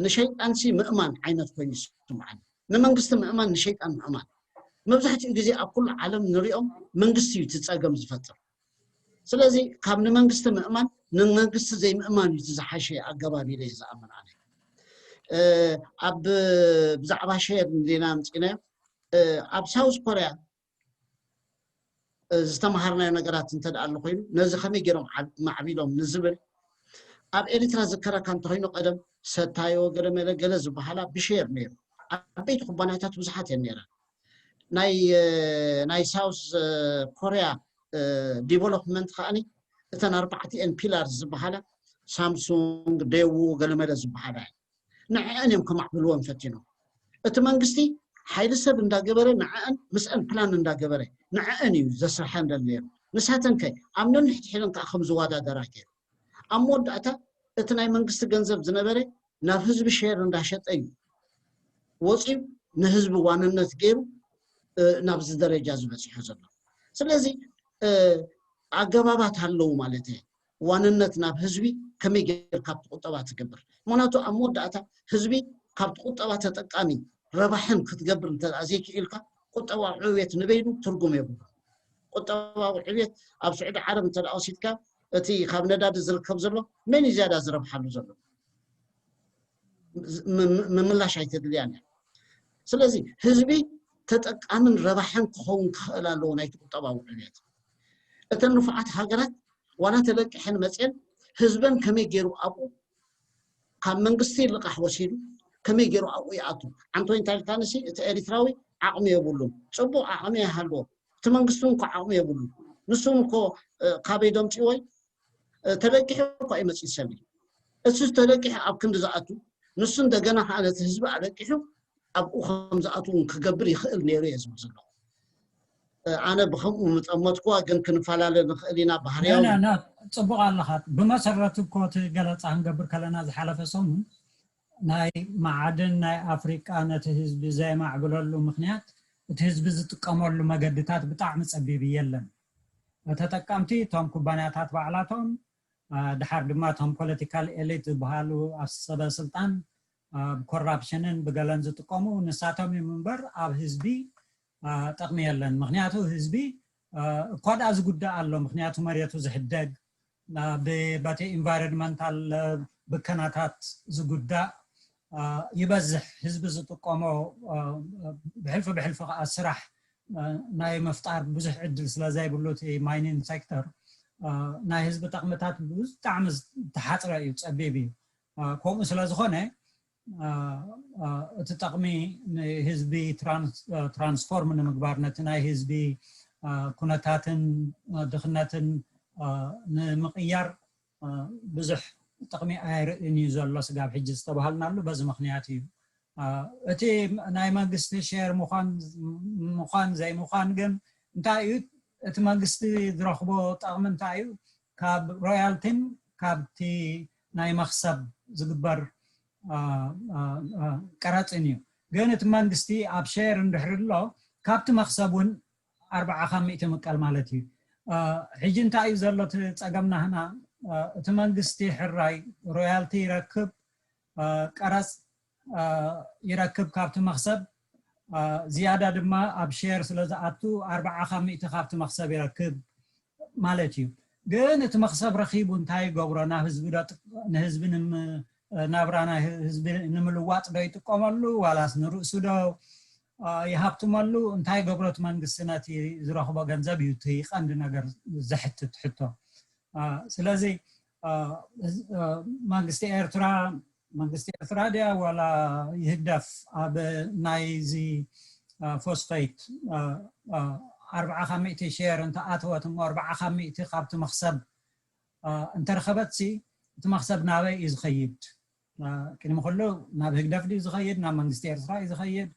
ንሸይጣንሲ ምእማን ዓይነት ኮይኑ ይስምዓኒ። ንመንግስቲ ምእማን ንሸይጣን ምእማን። መብዛሕትኡ ግዜ ኣብ ኩሉ ዓለም ንሪኦም መንግስቲ እዩ እቲ ፀገም ዝፈጥር። ስለዚ ካብ ንመንግስቲ ምእማን ንመንግስቲ ዘይምእማን እዩ እቲ ዝሓሸ ኣገባብ ኢለ እየ ዝኣምን ኣነ። ኣብ ብዛዕባ share እንዲና ኣምፂናዮ ኣብ ሳውዝ ኮርያ ዝተምሃርናዮ ነገራት እንተ ደኣ ኣሎ ኮይኑ ነዚ ከመይ ገይሮም ማዕቢሎም ንዝብል ኣብ ኤርትራ ዝከረካ እንተኮይኑ ቀደም ሰታዮ ገለመለ ገለ ዝበሃላ ብሼር ነይሩ። ዓበይቲ ኩባንያታት ብዙሓት እየን ነይረን። ናይ ናይ ሳውዝ ኮርያ ዲቨሎፕመንት ከዓኒ እተን ኣርባዕቲኤን ፒላር ዝበሃላ ሳምሱንግ፣ ዴዉ፣ ገለመለ ዝበሃላ እየን። ንዕአን እዮም ከማዕብልወን ፈቲኖም። እቲ መንግስቲ ሓይሊ ሰብ እንዳገበረ ንዕአን ምስአን ፕላን እንዳገበረ ንዕአን እዩ ዘስርሐን ደል ነይሩ። ንሳተን ከ ኣብ ነንሕድሕደን ከዓ ከም ዝወዳደራ ገይሩ። ኣብ መወዳእታ እቲ ናይ መንግስቲ ገንዘብ ዝነበረ ናብ ህዝቢ ሼር እንዳሸጠ እዩ ወፂኡ ንህዝቢ ዋንነት ገይሩ ናብዚ ደረጃ ዝበፂሑ ዘሎ። ስለዚ ኣገባባት ኣለዉ ማለት እየ። ዋንነት ናብ ህዝቢ ከመይ ጌርካ ብቁጠባ ትገብር? ምክንያቱ ኣብ መወዳእታ ህዝቢ ካብቲ ቁጠባ ተጠቃሚ ረባሕን ክትገብር እንተ ዘይክኢልካ ቁጠባዊ ዕብየት ንበይኑ ትርጉም የብሉ። ቁጠባዊ ዕብየት ኣብ ስዑዲ ዓረብ እንተ ወሲድካ እቲ ካብ ነዳዲ ዝርከብ ዘሎ መን እዩ ዝያዳ ዝረብሓሉ ዘሎ? ምምላሽ ኣይተድልያን እያ። ስለዚ ህዝቢ ተጠቃምን ረባሕን ክኸውን ክኽእል ኣለዎ ናይቲ ቁጠባዊ ዕብየት። እተን ንፉዓት ሃገራት ዋላ ተለቂሐን መፅየን ህዝበን ከመይ ገይሩ ኣብኡ ካብ መንግስቲ ልቃሕ ወሲዱ ከመይ ገይሩ ኣብኡ ይኣቱ? ዓንቶይ እንታይ ኢልካንሲ እቲ ኤሪትራዊ ዓቕሚ የብሉን። ፅቡቕ ዓቕሚ ይሃልዎ፣ እቲ መንግስቲ እውን እኮ ዓቕሚ የብሉን። ንሱ እውን እኮ ካበይ ደምፅዎይ ተለቂሑ እኮ ኣይመፅእ ሰልዩ። እሱ ተለቂሑ ኣብ ክንዲ ዝኣቱ ንሱ እንደገና ከዓ ነቲ ህዝቢ ኣለቂሑ ኣብኡ ከም ዝኣቱ እውን ክገብር ይኽእል ነይሩ እየ ዝብል ዘለኹ። ኣነ ብከምኡ ምጠመትኩዋ ግን ክንፈላለ ንኽእል ኢና ባህርያዊ። ፅቡቅ ኣለኻ። ብመሰረቱ እኮ እቲ ገለፃ ክንገብር ከለና ዝሓለፈ ሰሙን ናይ መዓድን ናይ ኣፍሪቃ ነቲ ህዝቢ ዘየማዕብለሉ ምክንያት እቲ ህዝቢ ዝጥቀመሉ መገድታት ብጣዕሚ ፀቢብ የለን። ተጠቀምቲ እቶም ኩባንያታት ባዕላቶም፣ ድሓር ድማ እቶም ፖለቲካል ኤሊት ዝበሃሉ ኣብ ሰበ ስልጣን ብኮራፕሽንን ብገለን ዝጥቀሙ ንሳቶም እዮም እምበር ኣብ ህዝቢ ጠቕሚ የለን። ምክንያቱ ህዝቢ እኳ ደኣ ዝጉዳእ ኣሎ፣ ምክንያቱ መሬቱ ዝሕደግ በቲ ኢንቫይሮንመንታል ብከናታት ዝጉዳእ ይበዝሕ። ህዝቢ ዝጥቀሞ ብሕልፊ ብሕልፊ ከዓ ስራሕ ናይ ምፍጣር ብዙሕ ዕድል ስለ ዘይብሉ እቲ ማይኒንግ ሴክተር ናይ ህዝቢ ጠቕምታት ብጣዕሚ ዝተሓፅረ እዩ፣ ፀቢብ እዩ። ከምኡ ስለ ዝኾነ እቲ ጠቕሚ ንህዝቢ ትራንስፎርም ንምግባር፣ ነቲ ናይ ህዝቢ ኩነታትን ድኽነትን ንምቕያር ብዙሕ ጥቕሚ ኣየርእን እዩ ዘሎ ስጋብ ሕጂ ዝተባሃልናሉ በዚ ምክንያት እዩ። እቲ ናይ መንግስቲ ሼር ምዃን ዘይምዃን ግን እንታይ እዩ? እቲ መንግስቲ ዝረኽቦ ጠቕሚ እንታይ እዩ? ካብ ሮያልቲን ካብቲ ናይ መኽሰብ ዝግበር ቀረፅን እዩ። ግን እቲ መንግስቲ ኣብ ሼር እንድሕር ኣሎ ካብቲ መኽሰብ እውን ኣርባዓ ካብ ሚእቲ ምቀል ማለት እዩ። ሕጂ እንታይ እዩ ዘሎ እቲ ፀገምና ህና? እቲ መንግስቲ ሕራይ ሮያልቲ ይረክብ፣ ቀረፅ ይረክብ ካብቲ መኽሰብ፣ ዝያዳ ድማ ኣብ ሼር ስለ ዝኣቱ ኣርባዓ ካብ ሚእቲ ካብቲ መኽሰብ ይረክብ ማለት እዩ። ግን እቲ መኽሰብ ረኺቡ እንታይ ይገብሮ? ናብ ህዝቢ ዶ ንህዝቢ ናብራ ናይ ህዝቢ ንምልዋጥ ዶ ይጥቀመሉ ዋላስ ንርእሱ ዶ ይሃብትመሉ? እንታይ ገብሮ እቲ መንግስቲ ነቲ ዝረኽቦ ገንዘብ እዩ እቲ ቀንዲ ነገር ዘሕትት ሕቶ። ስለዚ መንግስቲ ኤርትራ መንግስቲ ኤርትራ ድያ ዋላ ይህግደፍ ኣብ ናይዚ ፎስፌት ኣርብዓ ካብ ሚእቲ ሼር እንተኣተወት እሞ ኣርብዓ ካብ ሚእቲ ካብቲ መክሰብ እንተረኸበትሲ እቲ መክሰብ ናበይ እዩ ዝኸይድ? ቅድሚ ኩሉ ናብ ህግደፍ ድዩ ዝኸይድ? ናብ መንግስቲ ኤርትራ እዩ ዝኸይድ?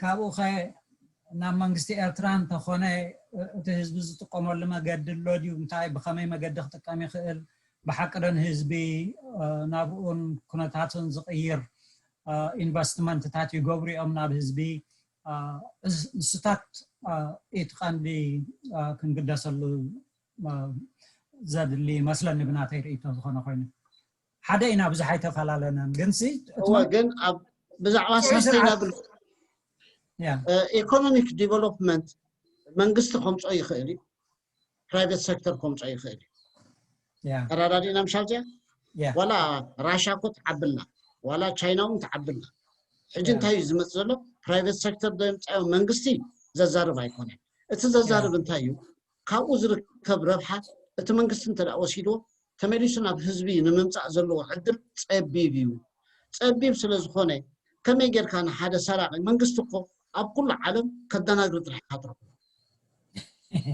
ካብኡ ኸ ናብ መንግስቲ ኤርትራ እንተኾነ እቲ ህዝቢ ዝጥቀመሉ መገዲ ኣሎ ድዩ? እንታይ ብኸመይ መገዲ ክጥቀም ይኽእል? ብሓቂ ዶ ንህዝቢ ናብርኡን ኩነታቱን ዝቕይር ኢንቨስትመንትታት ይገብሩ እዮም ናብ ህዝቢ? ንስታት እቲ ቀንዲ ክንግደሰሉ ዘድሊ መስለኒ ብናተይ ርእይቶ ዝኾነ ኮይኑ ሓደ ኢና ብዙሕ ኣይተፈላለናን ግንሲ እወ ግን ኣብ ብዛዕባ ሳስተይናብል ኢኮኖሚክ ዲቨሎፕመንት መንግስቲ ከምፅኦ ይኽእል እዩ፣ ፕራይቬት ሴክተር ከምፅኦ ይኽእል እዩ። ተረዳዲእና ምሻል ዚያ ዋላ ራሻ እኮ ትዓብልና ዋላ ቻይና እውን ትዓብልና። ሕጂ እንታይ እዩ ዝመፅእ ዘሎ? ፕራይቬት ሴክተር ዶ የምፃዮ መንግስቲ ዘዛርብ ኣይኮነን። እቲ ዘዛርብ እንታይ እዩ? ካብኡ ዝርከብ ረብሓ እቲ መንግስቲ እንተ ወሲድዎ ተመሊሱ ናብ ህዝቢ ንምምፃእ ዘለዎ ዕድል ፀቢብ እዩ። ፀቢብ ስለ ዝኾነ ከመይ ጌርካ ንሓደ ሰራቂ መንግስቲ እኮ ኣብ ኩሉ ዓለም ከደናግር ጥራሕ ትረኽቦ።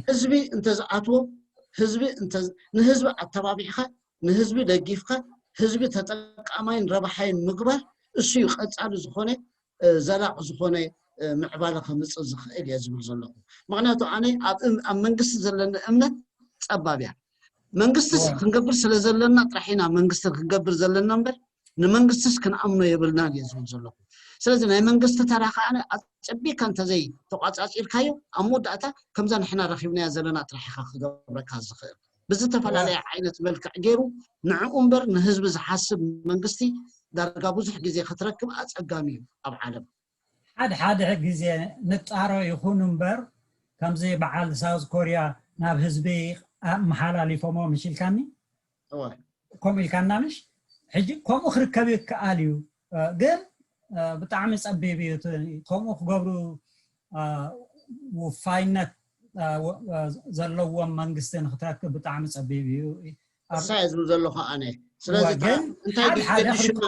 ህዝቢ እንተዝኣትዎ ህዝቢ ንህዝቢ ኣተባቢዕካ ንህዝቢ ደጊፍካ ህዝቢ ተጠቃማይን ረባሓይን ምግባር እሱ እዩ ቀፃሊ ዝኾነ ዘላቕ ዝኾነ ምዕባለ ከምፅእ ዝኽእል እየ ዝብል ዘለኹ። ምክንያቱ ኣነ ኣብ መንግስቲ ዘለኒ እምነት ፀባብ እያ። መንግስቲ ክንገብር ስለ ዘለና ጥራሕ ኢና መንግስቲ ክንገብር ዘለና እምበር ንመንግስትስ ክንኣምኖ የብልናን እየ ዝብል ዘለኹ። ስለዚ ናይ መንግስቲ ተራ ከዓ ኣፀቢካ እንተዘይ ተቋፃፂርካዮ ኣብ መወዳእታ ከምዛ ንሕና ረኪብናያ ዘለና ጥራሕ ኢካ ክገብረካ ዝኽእል ብዝተፈላለየ ዓይነት መልክዕ ገይሩ ንዕኡ እምበር ንህዝቢ ዝሓስብ መንግስቲ ዳርጋ ብዙሕ ግዜ ክትረክብ ኣፀጋሚ እዩ ኣብ ዓለም። ሓደ ሓደ ግዜ ንጣሮ ይኹን እምበር ከምዚ በዓል ሳውዝ ኮርያ ናብ ህዝቢ ኣመሓላሊፎሞ ምሽ ኢልካኒ? ከምኡ ኢልካና ምሽ? ሕጂ ከምኡ ክርከብ ይከኣል እዩ፣ ግን ብጣዕሚ ፀቢብ እዩ። ከምኡ ክገብሩ ውፋይነት ዘለዎም መንግስቲ ንክትረክብ ብጣዕሚ ፀቢብ እዩ። እሳ እየ ዝብል ዘለኹ ኣነ። ስለዚ ግን እንታይ ገድሽና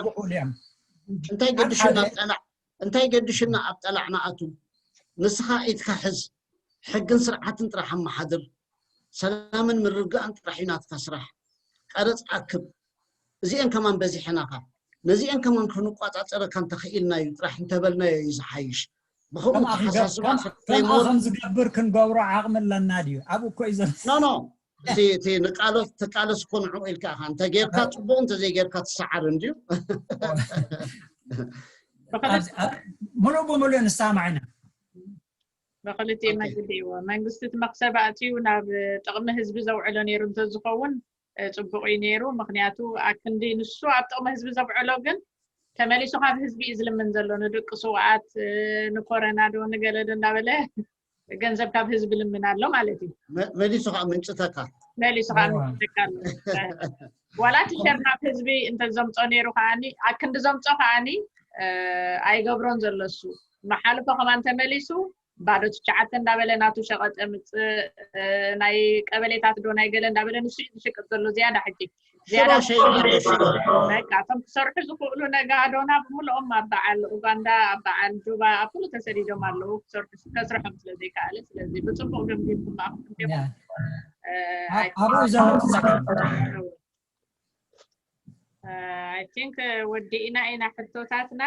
እንታይ ገድሽና ኣብ ጠላዕ እንታይ ገድሽና ኣብ ጠላዕ ንኣቱ? ንስኻ ኢድካ ሕዝ፣ ሕግን ስርዓትን ጥራሕ ኣመሓድር፣ ሰላምን ምርግጋእን ጥራሕ እዩ ናትካ ስራሕ። ቀረፅ ኣክብ፣ እዚአን ከማን በዚሐናኻ፣ ነዚአን ከማን ክንቋፃፀረካ እንተኽኢልና እዩ ጥራሕ እንተበልናዮ እዩ ዝሓይሽ። ብኸምኡ ኣተሓሳስባ ከም ዝገብር ክንገብሮ ዓቕሚ ኣለና ድዩ? ኣብኡ እኮ እዩ ዘሎ። ኖ ኖ እቲ ንቃለስ ትቃለስ እኮ ንዕኡ ኢልካ ኢኻ። እንተ ጌርካ ፅቡቕ እንተ ዘይጌርካ ትሰዓር እንድዩ። ሙሉእ ብሙሉእ ንሰማዕ ኢና። ብክልቲኡ መገዲ እዎ መንግስቲ እቲ መክሰብ ኣእትዩ ናብ ጥቕሚ ህዝቢ ዘውዕሎ ነይሩ እንተዝኸውን ፅቡቕ እዩ ነይሩ። ምክንያቱ ኣክንዲ ንሱ ኣብ ጥቕሚ ህዝቢ ዘውዕሎ ግን ተመሊሱ ካብ ህዝቢ እዩ ዝልምን ዘሎ። ንደቂ ስውኣት ንኮረና ዶ ንገለ ዶ እንዳበለ ገንዘብ ካብ ህዝቢ ልምን ኣሎ ማለት እዩ። መሊሱ ከዓ ምንጭተካ መሊሱ ከዓ ምንጭተካ ኣሎ። ዋላ እቲ ሸር ናብ ህዝቢ እንተዘምፆ ነይሩ ከዓኒ ኣክንዲ ዘምፆ ከዓኒ ኣይገብሮን ዘሎ እሱ። መሓልፎ ከማን ተመሊሱ ባዶ ትሽዓተ እንዳበለ ናቱ ሸቐጥ የምፅእ፣ ናይ ቀበሌታት ዶ ናይ ገለ እንዳበለ ንሱ እዩ ዝሽቅጥ ዘሎ ዝያዳ ሕጂ። ዝያዳ ሽሮ ሸይጥ ኣሎ፣ ሽሮ። በቃ እቶም ክሰርሑ ዝኽእሉ ነጋዶና ብምልኦም ኣብ በዓል ኡጋንዳ፣ ኣብ በዓል ጁባ፣ ኣብ ኩሉ ተሰዲዶም ኣለዉ ክሰርሑ ከስርሖም ስለ ዘይከኣለ፣ ስለዚ ብፅቡቕ ገምጊምኩም ኣኹም እንዲኹም። እ፣ ኣይ- ኣብኡ ዘሎ ትዘገብ። I think ወዲእና ኢና ሕቶታትና።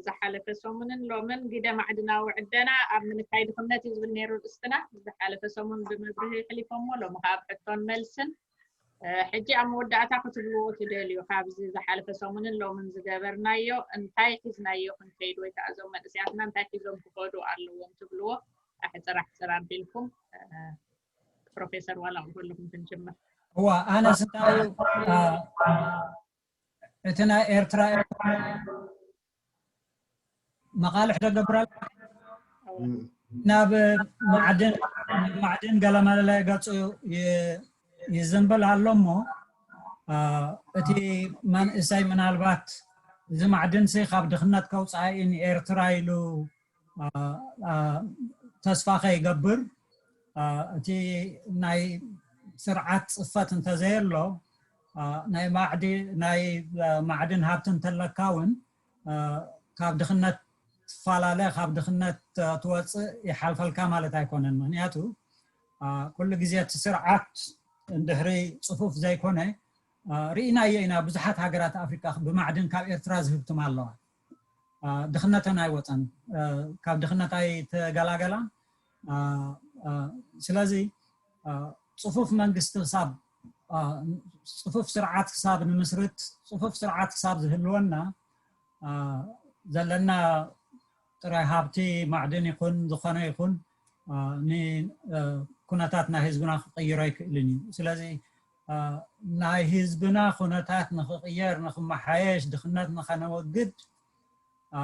ዝሓለፈ ሰሙንን ሎምን ግደ ማዕድናዊ ዕደና ኣብ ምንካይ ድኽነት እዩ ዝብል ነይሩ ርእስትና። ዝሓለፈ ሰሙን ብመብርሂ ኣሕሊፎሞ፣ ሎሚ ከዓ ኣብ ሕቶን መልስን። ሕጂ ኣብ መወዳእታ ክትብልዎ ትደልዩ ካብዚ ዝሓለፈ ሰሙንን ሎምን ዝገበርናዮ እንታይ ሒዝናዮ ክንከይድ ወይ ከዓ እዞም መንእሰያትና እንታይ ሒዞም ክኸዱ ኣለዎም ትብልዎ ኣሕፅር ኣሕፅር ኣቢልኩም? ፕሮፌሰር ዋላ ከለኹም ክንጅምር። እዋ ኣነስ እንታይ እዩ እቲ ናይ ኤርትራ መቓልሕ ደገብራል ናብ ማዕድን ገለመለ ገፁ ይዝንብል ኣሎ እሞ እቲ መንእሰይ ምናልባት እዚ ማዕድንሲ ካብ ድኽነት ከውፃኢ ንኤርትራ ኢሉ ተስፋ ከይገብር እቲ ናይ ስርዓት ፅፈት እንተዘየሎ አ፣ ናይ ማዕዲ ናይ አ፣ ማዕድን ሃብቲ እንተለካ እውን አ፣ ካብ ድኽነት ትፈላለ፣ ካብ ድኽነት አ፣ ትወፅእ ይሓልፈልካ ማለት ኣይኮነን። ምክንያቱ አ፣ ኩሉ ግዜ እቲ ስርዓት እንድሕሪ ፅፉፍ ዘይኮነ አ፣ ርኢናዮ ኢና። ብዙሓት ሃገራት ኣፍሪካ ብማዕድን ካብ ኤርትራ ዝህብትማ ኣለዋ። አ፣ ድኽነተን ኣይወፀን፣ አ፣ ካብ ድኽነት ኣይተገላገላን። አ፣ አ፣ ስለዚ አ፣ ፅፉፍ መንግስቲ ክሳብ አ፣ ፅፉፍ ስርዓት ክሳብ ንምስርት፣ ፅፉፍ ስርዓት ክሳብ ዝህልወና አ፣ ዘለና ጥራይ ሃብቲ ማዕድን ይኹን ዝኾነ ይኹን አ፣ ን አ፣ ኩነታት ናይ ህዝብና ክቕይሮ ኣይክእልን እዩ። ስለዚ አ፣ ናይ ህዝብና ኩነታት ንክቕየር፣ ንክመሓየሽ፣ ድኽነት ንኸነወግድ አ፣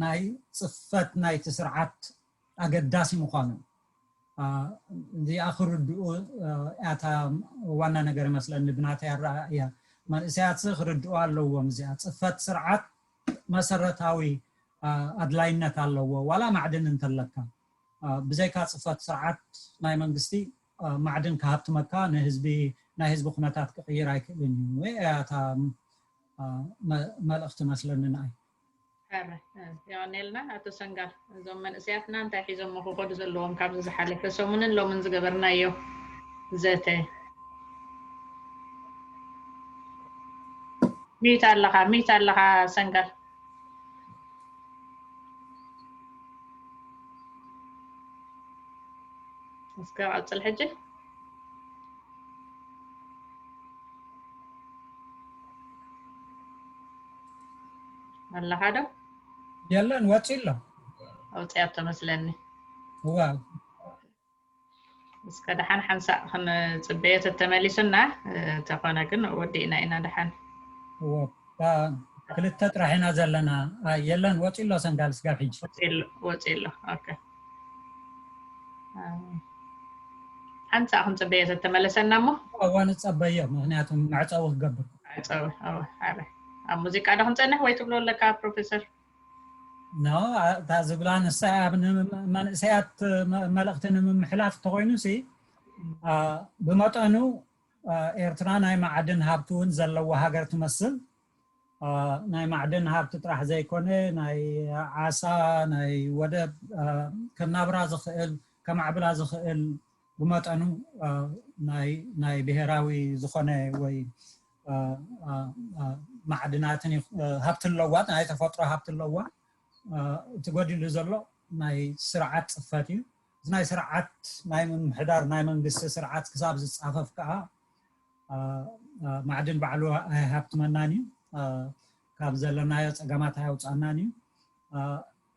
ናይ ፅፈት ናይቲ ስርዓት ኣገዳሲ ምዃኑ አ፣ እዚኣ ክርድኡ አ፣ እያ እታ ዋና ነገር ይመስለኒ ብናተይ ኣረኣእያ። መንእሰያት ክርድኡ ኣለዎም። እዚኣ ፅፈት ስርዓት መሰረታዊ አ፣ ኣድላይነት ኣለዎ። ዋላ ማዕድን እንተለካ አ፣ ብዘይካ ፅፈት ስርዓት ናይ መንግስቲ አ፣ ማዕድን ክሃብትመካ ንህዝቢ ናይ ህዝቢ ኩነታት ክቕይር ኣይክእልን እዩ። ወይ እያ እታ አ፣ መ- መልእኽቲ መስለኒ ንኣይ። ሕረ የቐኔልና ኣቶ ሰንጋል። እዞም መንእሰያትና እንታይ ሒዞም ክኸዱ ዘለዎም ካብዚ ዝሓለፈ ሰሙንን ሎምን ዝገበርናዮ ዘተ? ሚት ኣለኻ፣ ሚት ኣለኻ ሰንጋል። እስከ ቀጽል ሕጂ። ኣለኻ ዶ? የለን፣ ወፂ ኣሎ። ኣውፅያቶ መስለኒ። እዋ እስከ ደሓን ሓንሳእ ክንፅበዮ ተተመሊሱና፣ ተኾነ ግን ወዲእና ኢና ደሓን። እዋ እታ ክልተ ጥራሕ ኢና ዘለና። ኣይ፣ የለን፣ ወፂ ኣሎ ሰንጋል ስጋብ ሕጂ። ወፂ ኣሎ፣ ወፂ ኣሎ። ኦኬ። ሓንሳእ ክንፅበዮ ተተመለሰና እሞ። እዋ ንፀበዮ፣ ምክንያቱ መዕፀዊ ክገብር። መዕፀዊ፣ እዋ፣ ሓረ። ኣብ ሙዚቃ ዶ ክንፀንሕ ወይ ትብሎ ኣለካ ፕሮፌሰር? ኖ፣ እታ ዝብላ ንሳ ኣብ ን- መንእሰያት መ- መልእኽቲ ንምምሕላፍ እንተኮይኑ ሲ አ፣ ብመጠኑ አ፣ ኤርትራ ናይ ማዕድን ሃብቲ እውን ዘለዋ ሃገር ትመስል። አ፣ ናይ ማዕድን ሃብቲ ጥራሕ ዘይኮነ ናይ ዓሳ፣ ናይ ወደብ አ፣ ከናብራ ዝኽእል ከማዕብላ ዝኽእል ብመጠኑ አ፣ ናይ ናይ ብሔራዊ ዝኾነ ወይ አ፣ አ፣ አ፣ ማዕድናትን ይኹ- አ፣ ሃብቲ ኣለዋ፣ ናይ ተፈጥሮ ሃብቲ ኣለዋ። አ፣ እቲ ጎዲሉ ዘሎ ናይ ስርዓት ፅፈት እዩ። እዚ ናይ ስርዓት ናይ ምምሕዳር ናይ መንግስቲ ስርዓት ክሳብ ዝፃፈፍ ከዓ አ፣ አ፣ ማዕድን ባዕሉ ኣይሃብትመናን እዩ። አ፣ ካብ ዘለናዮ ፀገማት ኣየውፃናን እዩ። አ፣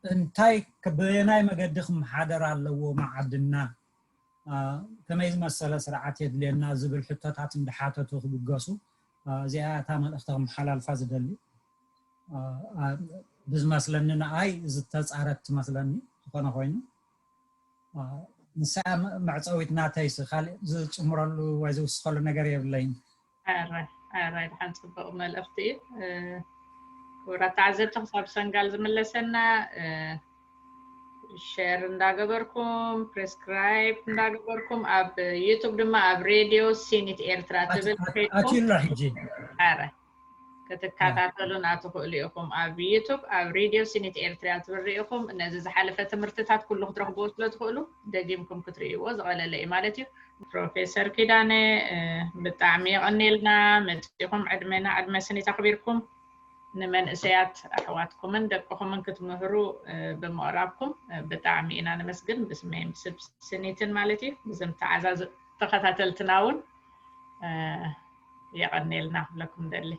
እንታይ ክ- በየናይ መገዲ ክመሓደር ኣለዎ ማዕድንና? አ፣ ከመይ ዝመሰለ ስርዓት የድልየና ዝብል ሕቶታት እንዳሓተቱ ክብገሱ አ፣ እዚኣ እታ መልእኽቲ ክመሓላልፋ ዝደሊ። አ፣ አ፣ ብዝመስለኒ ንኣይ ዝተፃረት ትመስለኒ። ዝኾነ ኮይኑ አ፣ ንሳ መ- መዕፀዊት ናተይሲ ካልእ ዝጭምረሉ ወይ ዝውስኸሉ ነገር የብለይን። ኣረ ኣረ ደሓን ፅቡቕ መልእኽቲ እዩ። እ፣ ክቡራት ተዓዘብቲ ክሳብ ሰንጋል ዝምለሰና እ፣ ሼር እንዳገበርኩም ፕሬስክራይብ እንዳገበርኩም ኣብ ዩቱብ ድማ ኣብ ሬድዮ ሲኒት ኤርትራ ትብል ከይድኩም ኣትዩ ኣሎ ሕጂ። ኣረ ክትከታተሉና ትኽእሉ ኢኹም። ኣብ ዩቱብ ኣብ ሬድዮ ሲኒት ኤርትራ ትብል ርኢኹም ነዚ ዝሓለፈ ትምህርትታት ኩሉ ክትረኽብዎ ስለ ትኽእሉ ደጊምኩም ክትርእይዎ ዝቐለለ እዩ ማለት እዩ። ፕሮፌሰር ኪዳነ እ፣ ብጣዕሚ የቐኔልና መፂኹም ዕድመና ዕድመ ስኒት ኣኽቢርኩም ንመንእሰያት ኣሕዋትኩምን ደቅኹምን ክትምህሩ እ፣ ብምቕራብኩም እ፣ ብጣዕሚ ኢና ነመስግን ብስመይም ስብ ስኒትን ማለት እዩ። ብዝም ተዓዛዝ ተኸታተልትና እውን እ፣ የቐኔልና ክብለኩም ደሊ።